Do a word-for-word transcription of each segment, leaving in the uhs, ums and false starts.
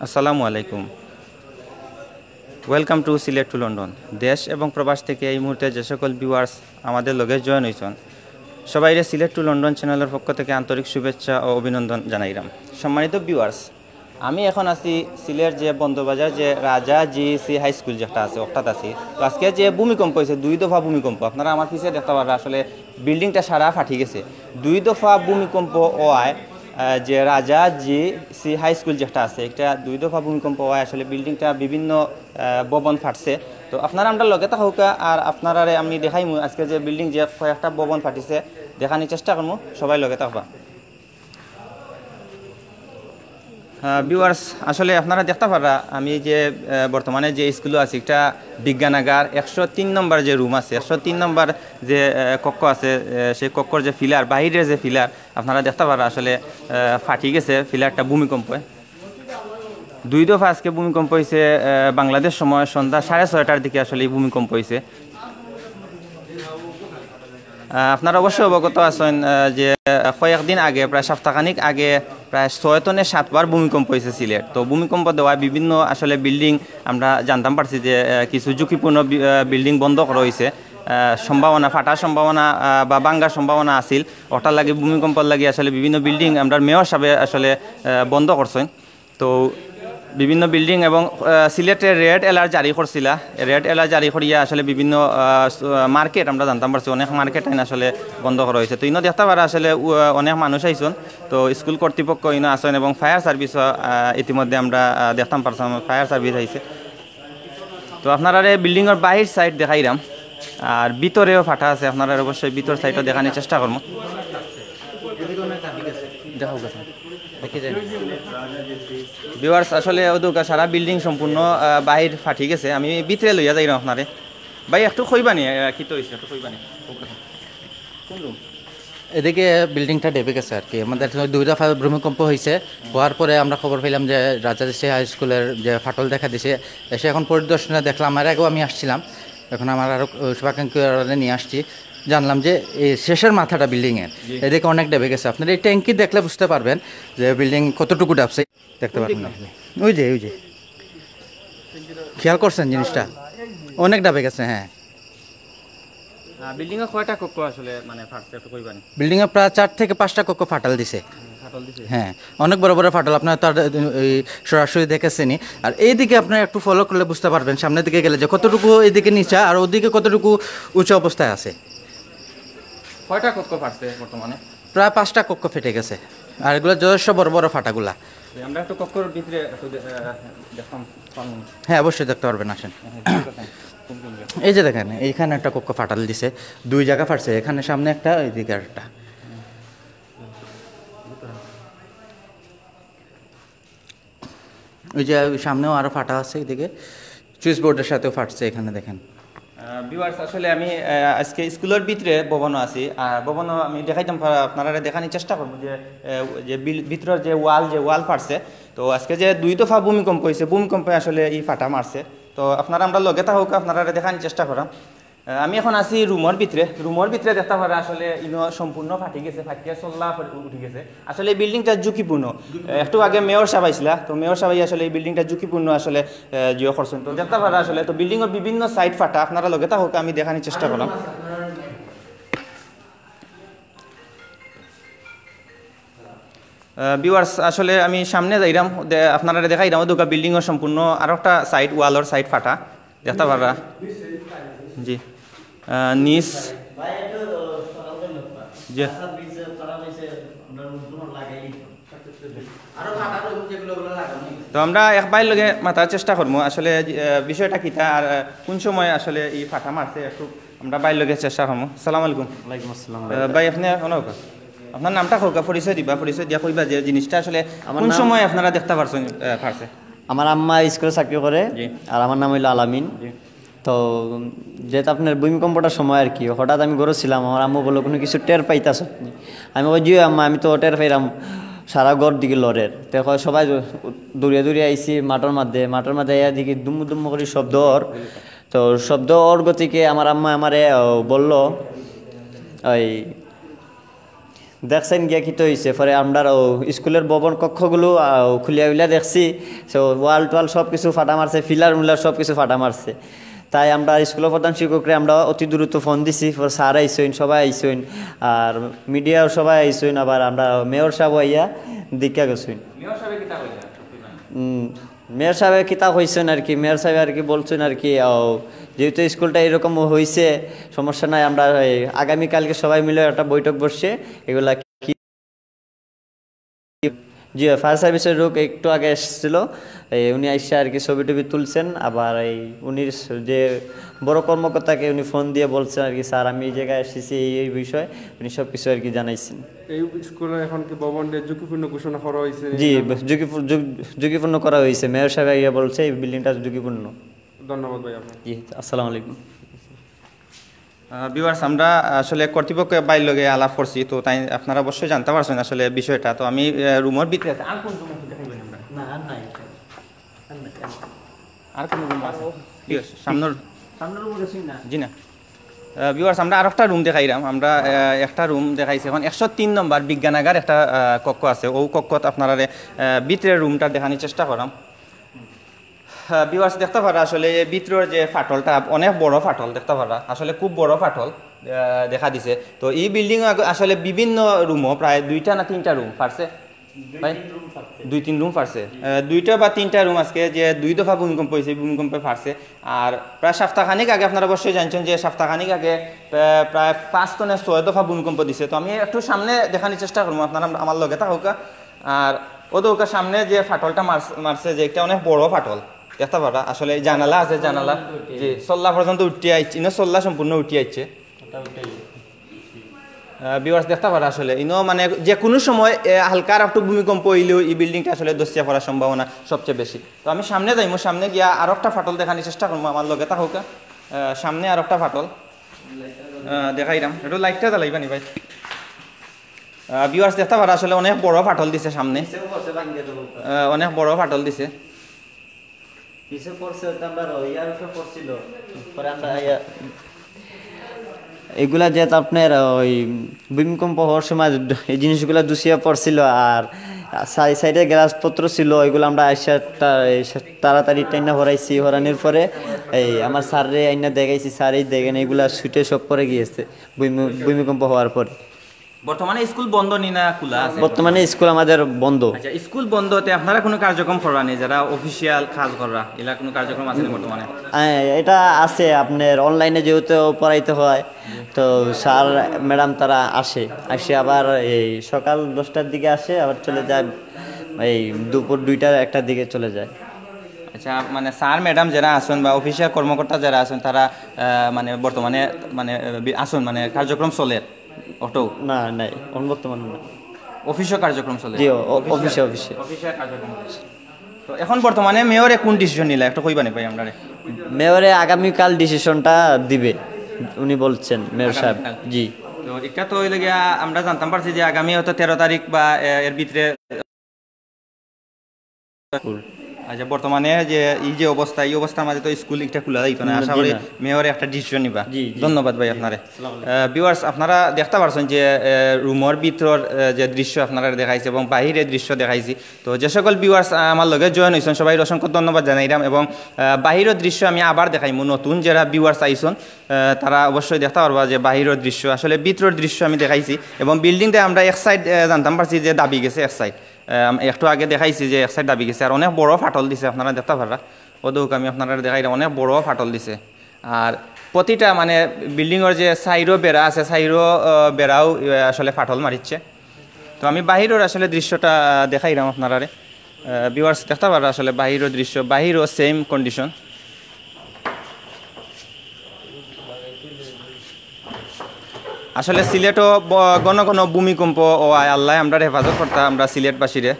আসসালামু আলাইকুম। Welcome to Sylhet to London. দেশ এবং প্রবাস থেকে এই মুহূর্তে যে সকল ভিউয়ার্স আমাদের লগে জয়েন হইছেন, সবাইরে সিলেট টু লন্ডন চ্যানেলের পক্ষ থেকে আন্তরিক শুভেচ্ছা ও অভিনন্দন জানাইলাম। সম্মানিত ভিউয়ার্স, আমি এখন আছি সিলেট যে বন্দরবাজার যে রাজা জি সি হাই স্কুল যেটা আছে, ওটাত আছি। তো আজকে যে ভূমিকম্প হয়েছে, দুই দফা ভূমিকম্প, আপনারা আমার পিছে দেখতে পাররা আসলে বিল্ডিংটা সারা ফাটি গেছে। দুই দফা ভূমিকম্প হওয়ায় আহ, যে রাজা জি সি হাই স্কুল যেটা আছে, একটা দুই দফা ভূমিকম্প হয় আসলে, বিল্ডিংটা বিভিন্ন আহ, ভবন ফাটছে। তো আপনারা আমরা লগে থাকউক্কা, আর আপনারারে আমি দেখাইমু আজকে যে বিল্ডিং যে কয়েকটা ভবন ফাটিছে, দেখানোর চেষ্টা করমু, সবাই লগে থাকবা। ভিউয়ার্স, আসলে আপনারা দেখতে পাররা আমি যে আহ, বর্তমানে যে স্কুলো আছি, একটা বিজ্ঞানাগার, একশো তিন নম্বর যে রুম আছে, একশো তিন নম্বর যে আহ, কক্ষ আছে, আহ, সেই কক্ষর যে পিলার, বাইরের যে পিলার, আপনারা দেখতে পাররা আসলে আহ, ফাটি গেছে পিলারটা ভূমিকম্পে। দুই দফা আজকে ভূমিকম্প হয়েছে। আহ, বাংলাদেশ সময় সন্ধ্যা সাড়ে ছয়টার দিকে আসলে এই ভূমিকম্প হয়েছে। আহ, আপনারা অবশ্যই অবগত আছেন আহ, যে আহ, কয়েকদিন আগে, প্রায় সপ্তাহখানিক আগে, প্রায় ছয় তনে সাতবার ভূমিকম্প হয়েছে সিলেট। তো ভূমিকম্প দেওয়ায় বিভিন্ন আসলে বিল্ডিং আমরা জানতাম পারছি যে আহ, কিছু ঝুঁকিপূর্ণ বি- আহ, বিল্ডিং বন্ধ করা হয়েছে। আহ, সম্ভাবনা, ফাটার সম্ভাবনা আহ, বা ভাঙ্গার সম্ভাবনা আছিল। ওটার লাগি, ভূমিকম্পর লাগি আসলে বিভিন্ন বিল্ডিং আমরা মেয়র সাহেবে আসলে আহ, বন্ধ করছেন। তো বিভিন্ন বিল্ডিং এবং আহ, সিলেটে রেড অ্যালার্ট জারি করছিলা। রেড অ্যালার্ট জারি করিয়া আসলে বিভিন্ন আহ, স- আহ, মার্কেট আমরা জানতাম পারছি, অনেক মার্কেট আইন আসলে বন্ধ করা হয়েছে। তো ইনো দেখতে পাররা আসলে উ- আহ, অনেক মানুষ আইছন। তো স্কুল কর্তৃপক্ষ ইনো আছেন এবং ফায়ার সার্ভিসও আহ, ইতিমধ্যে আমরা আহ, দেখতাম পারছিলাম ফায়ার সার্ভিস আইছে। তো আপনারারে বিল্ডিংর বাহির সাইড দেখাইরাম, আর ভিতরেও ফাটা আছে, আপনারা অবশ্যই ভিতর সাইডও দেখানোর চেষ্টা করবো। দেখাও গেছে, দেখি যাই। ভিউয়ার্স, আসলে ওদুকা সারা বিল্ডিং সম্পূর্ণ আহ, বাহির ফাটি গেছে। আমি ভিতরে লইয়া যাইরাম আপনারে। ভাই, একটু কইবানি আহ, কিতা হইছে, একটু কইবানি। কোন রুম? এদিকে বিল্ডিংটা ডেবে গেছে আর কি। আমাদের তো দুই দফা ভূমিকম্প হয়েছে, হওয়ার পরে আমরা খবর পেলাম যে রাজা জি সি হাই স্কুলের যে ফাটল দেখা দিছে। এসে এখন পরিদর্শনে দেখলাম, এর আগেও আমি আসছিলাম, এখন আমার আরও শুভাকাঙ্ক্ষী নিয়ে আসছি, জানলাম যে এই শেষের মাথাটা বিল্ডিংয়ের এদিকে অনেক ডেবে গেছে। আপনারা এই ট্যাঙ্কি দেখলে বুঝতে পারবেন যে বিল্ডিং কতটুকু ডাবছে। দেখতে পারবেন না। ওই যে, ওই যে, খেয়াল করছেন জিনিসটা? অনেক ডাবে গেছে, হ্যাঁ। বিল্ডিং এ কয়টা কক্ষ আসলে মানে ফাটছে, একটু কইবানি? বিল্ডিং এ প্রায় চার থেকে পাঁচটা কক্ষ ফাটল দিছে। ফাটল দিছে? হ্যাঁ, অনেক বড় বড় ফাটল। আপনারা তো আর, এই, সরাসরি দেখেছেনই। আর এইদিকে আপনারা একটু ফলো করলে বুঝতে পারবেন, সামনের দিকে গেলে, যে কতটুকু এইদিকে নিচা আর ওদিকে কতটুকু উঁচু অবস্থায় আছে। কয়টা কক্ষ ফাটছে বর্তমানে? প্রায় পাঁচটা কক্ষ ফেটে গেছে, আর এগুলো যথেষ্ট বড় বড় ফাটাগুলা। আমরা একটু কক্ষর ভিতরে একটু দে- আহ, দেখতাম পারবো না। হ্যাঁ, অবশ্যই দেখতে পারবেন, আসেন। হ্যাঁ, হ্যাঁ, ঠিক আছে। কোন কোন জায়গা? এই যে দেখেন, এইখানে একটা কক্ষ ফাটল দিছে, দুই জায়গা ফাটছে, এখানে সামনে একটা, ওইদিকে একটা। ওই যে ওই সামনেও আরো ফাটা আছে, এইদিকে সুইচ বোর্ডের সাথেও ফাটছে, এখানে দেখেন। ভিউয়ার্স, আসলে আমি আহ, আজকে স্কুলের ভিতরে ভবনও আছি, আর ভবনও আমি দেখাইতাম পা- আপনারা দেখানোর চেষ্টা করবো যে আহ, যে বিল- ভিতরের যে ওয়াল, যে ওয়াল ফাটছে। তো আজকে যে দুই দফা ভূমিকম্প হয়েছে, ভূমিকম্পে আসলে এই ফাটা মারছে। তো আপনারা আমরা লগে থাকুক, আপনারা দেখানোর চেষ্টা করাম। আহ, আমি এখন আছি রুমর ভিতরে। রুমর ভিতরে দেখতে পারা আসলে ইনো সম্পূর্ণ ফাটি গেছে, ফাটিয়া চল্লা পড়ে উঠি গেছে। আসলে এই বিল্ডিংটা ঝুঁকিপূর্ণ। আহ, একটু আগে মেয়র সাহেব আইছিলা, তো মেয়র সাহেব আসলে এই বিল্ডিংটা ঝুঁকিপূর্ণ আসলে আহ, জিও করছেন। তো দেখতে পারা আসলে তো বিল্ডিংর বিভিন্ন সাইড ফাটা, আপনারা লগে থাকুক, আমি দেখানোর চেষ্টা করলাম। ভিউয়ার্স, আসলে আমি সামনে যাইরাম, দে- আপনারা দেখাইরাম, ওদুকা বিল্ডিংর সম্পূর্ণ আরো একটা সাইড, ওয়ালর সাইড ফাটা, দেখতে পাররা। জি। আহ, নিচ। জি। তো আমরা এক ভাইর লগে মাতার চেষ্টা করবো আসলে, আহ, বিষয়টা কিতা আর আহ, কোন সময় আসলে এই ফাটা মারছে, একটু আমরা ভাইর লগে চেষ্টা করবো। সালাম আলাইকুম। ওয়ালাইকুম আসসালাম। আহ, ভাই, আপনি এখন আপনার নামটা কউক্কা, পরিচয় দিবা, পরিচয় দিয়া কইবা যে জিনিসটা আসলে আমার কোন নাম সময় আপনারা দেখতে পারছেন, আহ, পারছে? আমার আম্মা স্কুলে চাকরি করে, জি। আর আমার নাম হইলো আলামিন। জি। তো যেহেতু আপনার ভূমিকম্পটার সময় আর কি, হঠাৎ আমি ঘরে ছিলাম, আমার আম্মু বললো, "কোনো কিছু টের পাইতাছ নি?" আমি কই, "জি আম্মা, আমি তো টের পাইলাম, সারা ঘর দিকে লড়ের।" তো কয়, "সবাই দৌড়িয়া দৌড়িয়া আইছি মাঠর মধ্যে, মাঠর মধ্যে আইয়া দেখি দুম্মু দুম্মু করি শব্দ অর।" তো শব্দ অর গতিকে আমার আম্মা আমারে, আহ, বললো, ওই দেখছইন গিয়া কিতা অইছে। পরে আমরা ও স্কুলের ভবন কক্ষগুলো, আহ, খুলিয়া উলিয়া দেখছি। So, ওয়াল টোয়াল সব কিছু ফাটা মারছে, পিলার মিলার সব কিছু ফাটা মারছে। তাই আমরা স্কুলের প্রধান শিক্ষকরে আমরা অতি দ্রুত ফোন দিছি। পরে স্যার আইছইন, সবাই আইছইন, আর মিডিয়াও সবাই আইছইন, আবার আমরা মেয়র সাহেব আইয়া দেখিয়া গেছইন। মেয়র সাহেব কিতা কইলা? উম, মেয়র সাহেব কিতা কইছইন আর কি, মেয়র সাহেব আর কি বলছইন আর কি, ও, যেহেতু স্কুলটা এরকম হইছে, সমস্যা নাই, আমরা এই আগামীকালকে সবাই মিলে একটা বৈঠক বসছে, এগুলা কি, জি, ফায়ার সার্ভিসের লোক একটু আগে এসেছিল, এই উনি আইসা আর কি ছবি টবি তুলছেন। আবার এই উনি যে বড় কর্মকর্তাকে উনি ফোন দিয়ে বলছেন আর কি, "স্যার, আমি এই জায়গায় এসেছি, এই এই বিষয়ে", উনি সব কিছু আর কি জানাইছেন। এই স্কুলে এখন কি ভবনটা ঝুঁকিপূর্ণ ঘোষণা করা হয়েছে? জি, ঝুঁকিপূ-, ঝুঁক-, ঝুঁকিপূর্ণ করা হয়েছে। মেয়র সাহেব আইয়া বলছে এই বিল্ডিংটা ঝুঁকিপূর্ণ। ধন্যবাদ ভাই আপনার। জি, আসসালামু আলাইকুম। আহ, ভিউয়ার্স, আমরা আসলে কর্তৃপক্ষ ভাইর লগে আলাপ করছি, তো তাই আপনারা অবশ্যই জানতে পারছেন আসলে বিষয়টা। তো আমি, আহ, রুমের ভিতরে আছি। আর কোন রুম আছে দেখাইবেন আমরা? না, আর নাই। আর নাই, আর নাই। আর কোন রুম আছে? জি, সামনের সামনের রুমে গেছি না। জি না। আহ, ভিউয়ার্স, আমরা আরেকটা রুম দেখাইরাম। আমরা, আহ, একটা রুম দেখাইছি। এখন একশো তিন নম্বর বিজ্ঞানাগার একটা, আহ, কক্ষ আছে। ও কক্ষত আপনারারে, আহ, ভিতরের রুমটা দেখানোর চেষ্টা করাম। আহ, ভিউয়ার্স, দেখতে পারা আসলে এই ভিতরের যে ফাটলটা, অনেক বড় ফাটল দেখতে পারা, আসলে খুব বড় ফাটল, আহ, দেখা দিছে। তো এই বিল্ডিং আগ-, আসলে বিভিন্ন রুমও প্রায় দুইটা না তিনটা রুম ফাটছে। দুই ভাই? তিন রুম ফাটছে। দুই তিন রুম ফাটছে। আহ, দুইটা বা তিনটা রুম আজকে যে দুই দফা ভূমিকম্প হয়েছে, ভূমিকম্পে ফাটছে। আর প্রায় সপ্তাহখানিক আগে আপনারা অবশ্যই জানছেন যে সপ্তাহখানিক আগে, আহ, প্রায় পাঁচ তনে ছয় দফা ভূমিকম্প দিছে। তো আমি একটু সামনে দেখানোর চেষ্টা করবো, আপনারা আমার লগে থাকুকা। আর ও তো ওকে সামনে যে ফাটলটা মারস-, মারছে, যে একটা অনেক বড় ফাটল দেখতে পারা। আসলে এই জানালা আছে, জানালা, জি, সল্লা পর্যন্ত উঠে আইছে, ইনো সল্লা সম্পূর্ণ উঠে আইছে। আহ, ভিউয়ার্স, দেখতে পারা আসলে ইনো মানে যে কোনো সময়, এ, হালকা আর একটু ভূমিকম্প হইলেও এই বিল্ডিংটা আসলে ধসিয়া পড়ার সম্ভাবনা সবচেয়ে বেশি। তো আমি সামনে যাইমু, সামনে গিয়া আর একটা ফাটল দেখানোর চেষ্টা করবো, আমার লগে থাকুকা। আহ, সামনে আর একটা ফাটল, আহ, দেখাইলাম। একটু লাইটটা জ্বালাইবা নি ভাই? আহ, ভিউয়ার্স, দেখতে পারা আসলে অনেক বড় ফাটল দিছে সামনে। আহ, অনেক বড় ফাটল দিছে। পিছে পড়ছে, ওইটা আমরা ইয়ার উপরে পড়ছিল। পরে আমরা ইয়া, এগুলা যে আপনার ওই ভূমিকম্প হওয়ার সময় এই জিনিসগুলা দুষিয়া পড়ছিল, আর সাই-, সাইডে গ্লাসপত্র ছিল, ওইগুলো আমরা আইসা তা-, এই সা-, তাড়াতাড়ি টাইনা হরাইছি। হরানোর পরে এই আমার স্যাররে আইনা দেখাইছি, স্যারেই দেখেন এগুলা ছুটে সব পড়ে গিয়েছে ভূমি-, ভূমিকম্প হওয়ার পরে। বর্তমানে স্কুল বন্ধ নি না খোলা আছে? বর্তমানে স্কুল আমাদের বন্ধ। আচ্ছা, স্কুল বন্ধতে আপনারা কোনো কার্যক্রম করা নি, যারা অফিসিয়াল কাজ করা, এলা কোনো কার্যক্রম আছে নি বর্তমানে? হ্যাঁ, এটা আছে, আপনার অনলাইনে যেহেতু পড়াইতে হয়, তো স্যার ম্যাডাম তারা আসে, আসে আবার এই সকাল দশটার দিকে আসে, আবার চলে যায় এই দুপুর দুইটা একটার দিকে চলে যায়। আচ্ছা, মানে স্যার ম্যাডাম যারা আছেন বা অফিসিয়াল কর্মকর্তা যারা আছেন, তারা, আহ, মানে বর্তমানে মানে, আহ, বি-, আছেন, মানে কার্যক্রম চলে? অটো? না, নাই, এখন বর্তমানে না। অফিসও কার্যক্রম চলে? জি, অ-, অ-, অফিসে, অফিসে। অফিসে কার্যক্রম চলে। তো এখন বর্তমানে মেয়রে কোন ডিসিশন নিলা, একটু কইবা নি ভাই আমরারে? মেয়রে আগামীকাল ডিসিশনটা দিবে, উনি বলছেন, মেয়র সাহেব। আগামীকাল? জি। তো এটা তো হইলে গিয়া আমরা জানতাম পারছি যে আগামী হয়তো তেরো তারিখ বা, এ, এর ভিতরে। আচ্ছা, বর্তমানে যে এই যে অবস্থা, এই অবস্থার মাঝে তো স্কুল একটা খোলা যাইতো না। না, আশা জি করি না। মেয়রে একটা ডিসিশন নিবা। জি, জি। ধন্যবাদ ভাই আপনারে। আসসালামু আলাইকুম। আহ, ভিউয়ার্স, আপনারা দেখতে পারছেন যে, আহ, রুমর ভিতরর, আহ, যে দৃশ্য আপনারা দেখাইছি এবং বাহিরের দৃশ্য দেখাইছি। তো যে সকল ভিউয়ার্স, আহ, আমার লগে জয়েন হইছেন, সবাই অসংখ্য ধন্যবাদ জানাইলাম। এবং, আহ, বাহিরের দৃশ্য আমি আবার দেখাইমু, নতুন যারা ভিউয়ার্স আইছন, আহ, তারা অবশ্যই দেখতে পারবা যে বাহিরের দৃশ্য, আসলে ভিতরর দৃশ্য আমি দেখাইছি। এবং বিল্ডিংটা আমরা এক সাইড, আহ, জানতাম পারছি যে দাবি গেছে এক সাইড। আম, একটু আগে দেখাইছি যে এক সাইড দাবি গেছে, আর অনেক বড় ফাটল দিছে, আপনারা দেখতে পাররা। ও দেখুক, আমি আপনারা দেখাইলাম, অনেক বড় ফাটল দিছে। আর প্রতিটা মানে বিল্ডিংর যে সাইডও বেড়া আছে, সাইডও, আহ, বেড়াও, আহ, আসলে ফাটল মারিচ্ছে। তো আমি বাহিরের আসলে দৃশ্যটা দেখাইলাম আপনারারে। আহ, ভিউয়ার্স দেখতে পাররা আসলে বাহিরের দৃশ্য, বাহিরও সেম কন্ডিশন। আসলে সিলেটও ব-, ঘন ঘন ভূমিকম্প অয়, আল্লায় আমরারে হেফাজত করতা, আমরা সিলেটবাসীরে।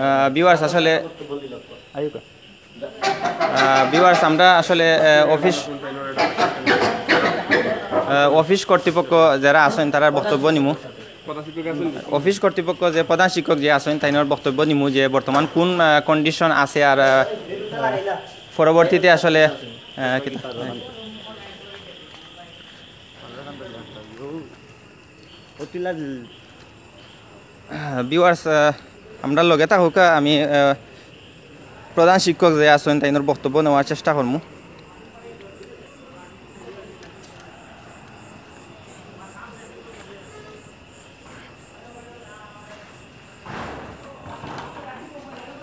আহ, ভিউয়ার্স, আসলে আহ, ভিউয়ার্স, আমরা আসলে, আহ, অফিস, আহ, অফিস কর্তৃপক্ষ যারা আছেন, তারার বক্তব্য নিমু। অফিস কর্তৃপক্ষ যে প্রধান শিক্ষক যে আছইন, তাইনর বক্তব্য নিমু যে বর্তমান কোন কন্ডিশন আছে আর আহ, পরবর্তীতে আসলে আহ, কিতা- ভিউয়ার্স, আমরার লগে থাকুক্কা, আমি আহ, প্রধান শিক্ষক যে আছইন, তাইনর বক্তব্য নেওয়ার চেষ্টা করমু।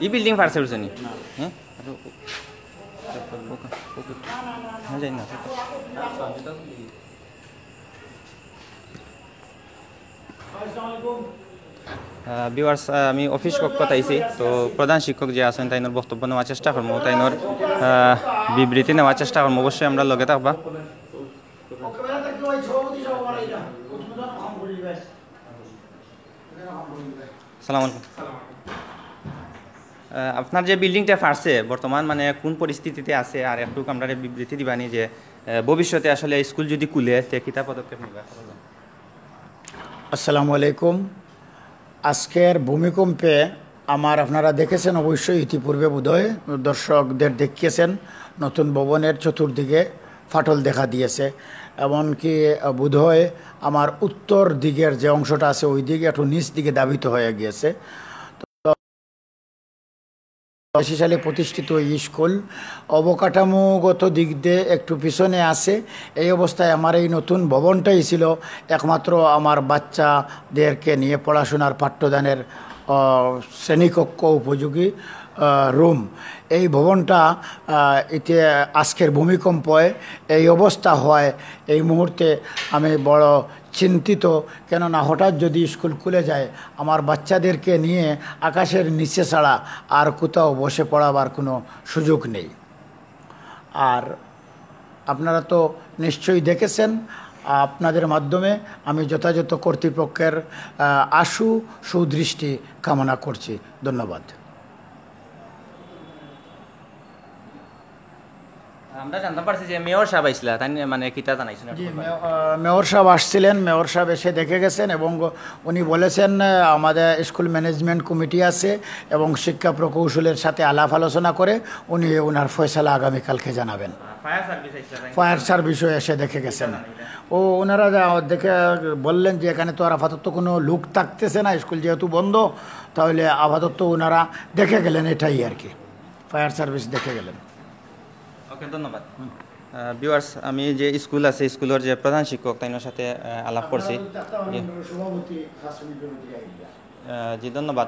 ই বিল্ডিং ফারছে বুঝছনি? হ্যাঁ, ওকে, ওকে। হ্যাঁ, যাই না। ভিউয়ার্স, আমি অফিস কক্ষত আইছি, তো প্রধান শিক্ষক যে আছইন, তাইনর বক্তব্য নেওয়ার চেষ্টা করমু, তাইনর আহ, বিবৃতি নেওয়ার চেষ্টা করমু। অবশ্যই আমরার লগে থাকবা। সালাম আলাইকুম। আহ, আপনার যে বিল্ডিংটা ফারছে, বর্তমান মানে কোন পরিস্থিতিতে আছে, আর একটু আমরারে বিবৃতি দিবানি যে আহ, ভবিষ্যতে আসলে স্কুল যদি খুলে, তে কিতা পদক্ষেপ নিবা? আসসালামু আলাইকুম। আজকের ভূমিকম্পে আমার, আপনারা দেখেছেন অবশ্যই ইতিপূর্বে বোধহয়, দর্শকদের দেখিয়েছেন, নতুন ভবনের চতুর্দিকে ফাটল দেখা দিয়েছে। এমনকি আহ, বোধহয় আমার উত্তর দিকের যে অংশটা আছে, ওই দিকে একটু নিচ দিকে ধাবিত হয়ে গিয়েছে। পঁচাশি সালে প্রতিষ্ঠিত এই স্কুল অবকাঠামোগত দিক দিয়ে একটু পিছনে আছে। এই অবস্থায় আমার এই নতুন ভবনটাই ছিল একমাত্র আমার বাচ্চাদেরকে নিয়ে পড়াশোনার পাঠ্যদানের আহ, শ্রেণীকক্ষ উপযোগী রুম। এই ভবনটা আহ, এতে আজকের ভূমিকম্পে এই অবস্থা হয়। এই মুহূর্তে আমি বড় চিন্তিত, কেননা হঠাৎ যদি স্কুল খুলে যায়, আমার বাচ্চাদেরকে নিয়ে আকাশের নিচে ছাড়া আর কোথাও বসে পড়াবার কোনো সুযোগ নেই। আর আপনারা তো নিশ্চয়ই দেখেছেন, আপনাদের মাধ্যমে আমি যথাযথ কর্তৃপক্ষের আহ, আশু সুদৃষ্টি কামনা করছি। ধন্যবাদ। আমরা জানতাম পারছি যে মেয়র সাহেব আইসলা, তাই মানে কিতা জানাইছেন? জি, মেয়- আহ, মেয়র সাহেব আসছিলেন, মেয়র সাহেব এসে দেখে গেছেন এবং উনি বলেছেন, আহ, আমাদের স্কুল ম্যানেজমেন্ট কমিটি আছে এবং শিক্ষা প্রকৌশলের সাথে আলাপ আলোচনা করে উনি ওনার ফয়সালা আগামীকালকে জানাবেন। ফায়ার সার্ভিস আইসলা, তাই? ফায়ার সার্ভিসও এসে দেখে গেছেন। ও ওনারা যা দেখে বললেন যে এখানে তো আর আপাতত কোনো লোক থাকতেছে না, স্কুল যেহেতু বন্ধ, তাহলে আপাতত ওনারা দেখে গেলেন, এটাই আর কি। ফায়ার সার্ভিস দেখে গেলেন। ওকে, ধন্যবাদ। ভিউয়ার্স, আমি যে স্কুল আছে, স্কুলর যে প্রধান শিক্ষক, তাইনর সাথে আহ, আলাপ করছি। জি। সভাপতি ফার্স্ট মিনিটের অধিকারী। আহ, জি, ধন্যবাদ।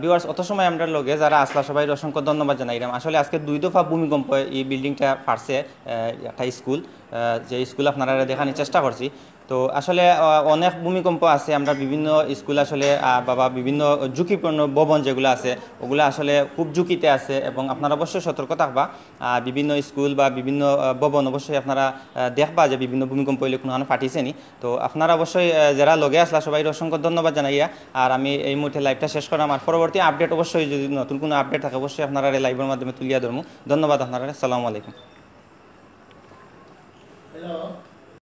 ভিউয়ার্স, অত সময় আমরার লগে যারা আছলা, সবাইরে অসংখ্য ধন্যবাদ জানাইরাম। আসলে আজকে দুই দফা ভূমিকম্প এই বিল্ডিংটা ফারছে, আহ, একটা স্কুল, আহ, যে স্কুল আপনারারে দেখানির চেষ্টা করছি। তো আসলে আহ, অনেক ভূমিকম্প আছে, আমরা বিভিন্ন স্কুল আসলে আহ, বা বা বিভিন্ন ঝুঁকিপূর্ণ ভবন যেগুলো আছে, ওগুলো আসলে খুব ঝুঁকিতে আছে এবং আপনারা অবশ্যই সতর্ক থাকবা। আহ, বিভিন্ন স্কুল বা বিভিন্ন আহ, ভবন অবশ্যই আপনারা আহ, দেখবা যে বিভিন্ন ভূমিকম্প হইলে কোনো ফাটিছে নি। তো আপনারা অবশ্যই আহ, যারা লগে আছলা, সবাইরে অসংখ্য ধন্যবাদ জানাইয়া আর আমি এই মুহূর্তে লাইভটা শেষ করাম। আর পরবর্তী আপডেট অবশ্যই যদি নতুন কোনো আপডেট থাকে, অবশ্যই আপনারারে লাইভর মাধ্যমে তুলিয়া ধরমু। ধন্যবাদ আপনারারে। আসসালামু আলাইকুম।